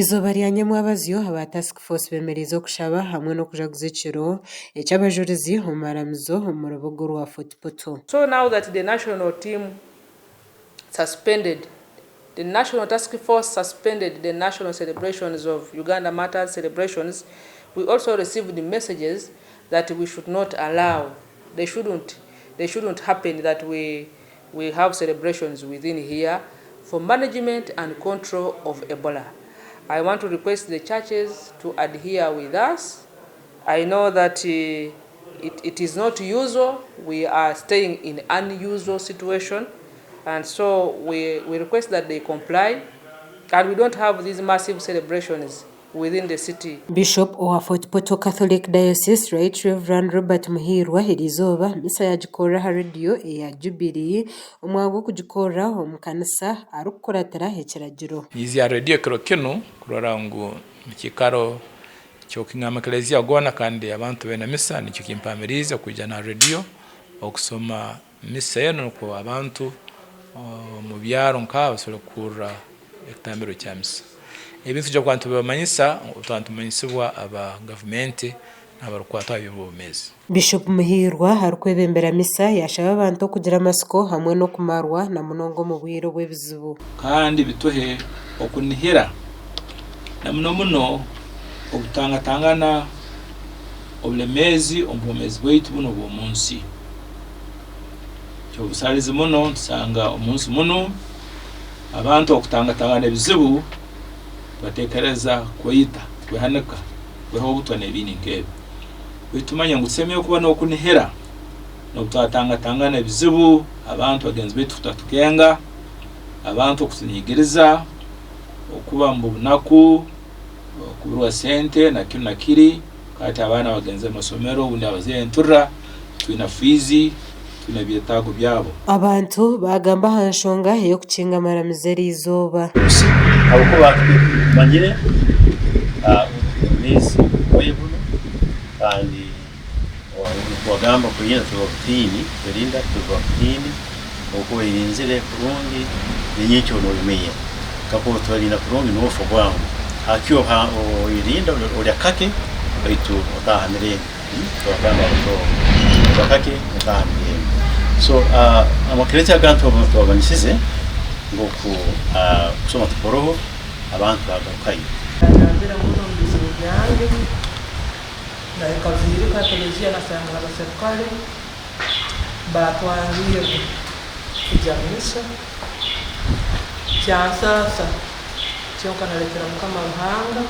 Erizooba rya nyamwabazyo, aba Task Force bemereize okushaba hamwe n'okujaguza ekiro eky'abajurizi omu maramizo omu rubuga orwa Fort Portal. So now that the national team suspended, the National Task Force suspended the national celebrations of Uganda Martyrs celebrations, we also received messages that we should not allow, they shouldn't, they shouldn't happen that we, we have celebrations within here for management and control of Ebola. I want to request the churches to adhere with us. I know that it is not usual, we are staying in unusual situation and so we request that they comply and we don't have these massive celebrations within the city. Bishop owa Fort Portal Catholic Diocese Right Rev Robert Muhiirwa eriizooba misa yagikorera aha rediyo eya Jubilee omwanya gw'okugikorera omu kanisa arikukuratira ekiragiro. Niiza aha rediyo ekiro kinu kurora ngu mukiikaro ky'okukinga amakelezia goona kandi abantu baine misa nikyo kimpamiriize kwija na rediyo okusoma misa enu nukwo abantu omu byaro nk'aha basobole kuhurra ekitambiro kya misa. Ebi nitwija kuba nitubibamanyisa obu turaba nitumanyisibwa aba gavumenti n'abarukukwatwaho eby'obwomeezi. Bishop Muhiirwa arikwebembera misa yashaba abantu okugira amatsiko hamwe n'okumarwa na munonga omu bwire obw'ebizibu. Kandi bituhe okunihira na muno muno obutangatangana obulemeezi omu bwomeezi bwaitu bunu obw'omu nsi. Ky'obusaalizi muno tusanga omu nsi munu abantu okutangatangana ebizibu batekereza kweyita, kwehanika, kweha obutwa n'ebindi nk'ebi. Baitu tumanye ngu tusemeriire kuba n'okunihira n'obu twatangatangana ebizibu, abantu bagenzi baitu kutatukenga, abantu okutunyigiriza, okuba omu bunaku, okuburwa sente na kinu na kiri, hati abaana bagenzere omu masomero obundi abazaire niturra, titwine fiizi, titwine byetaago byabo. Abantu baagamba aha nshonga ey'okukinga amaramizo eriizooba. Habwokuba tumanyire obwomeezi bwoye bunu kandi wagamba kwerinda tuba butiini, kwerinda tuba butiini, obu okuba oyerinzire kurungi n'enyenkya noyimenya. Kakuba otwerinda kurungi nofa bwangu. Hakire oyerinda olya kake baitu otaaha mirembe. Twagamba Abatooro olya kake otaaha mirembe. So amakereziya agandi twabamanyisize ngu okusoma tikoroho abantu bagarukayo. Yanyambire muno omu bizibu byange, nahika Viirika ha Kelezia nasanga abaserukale baatwangirra kwija misa, kyansaasa kyonka nalekera Mukama Ruhanga.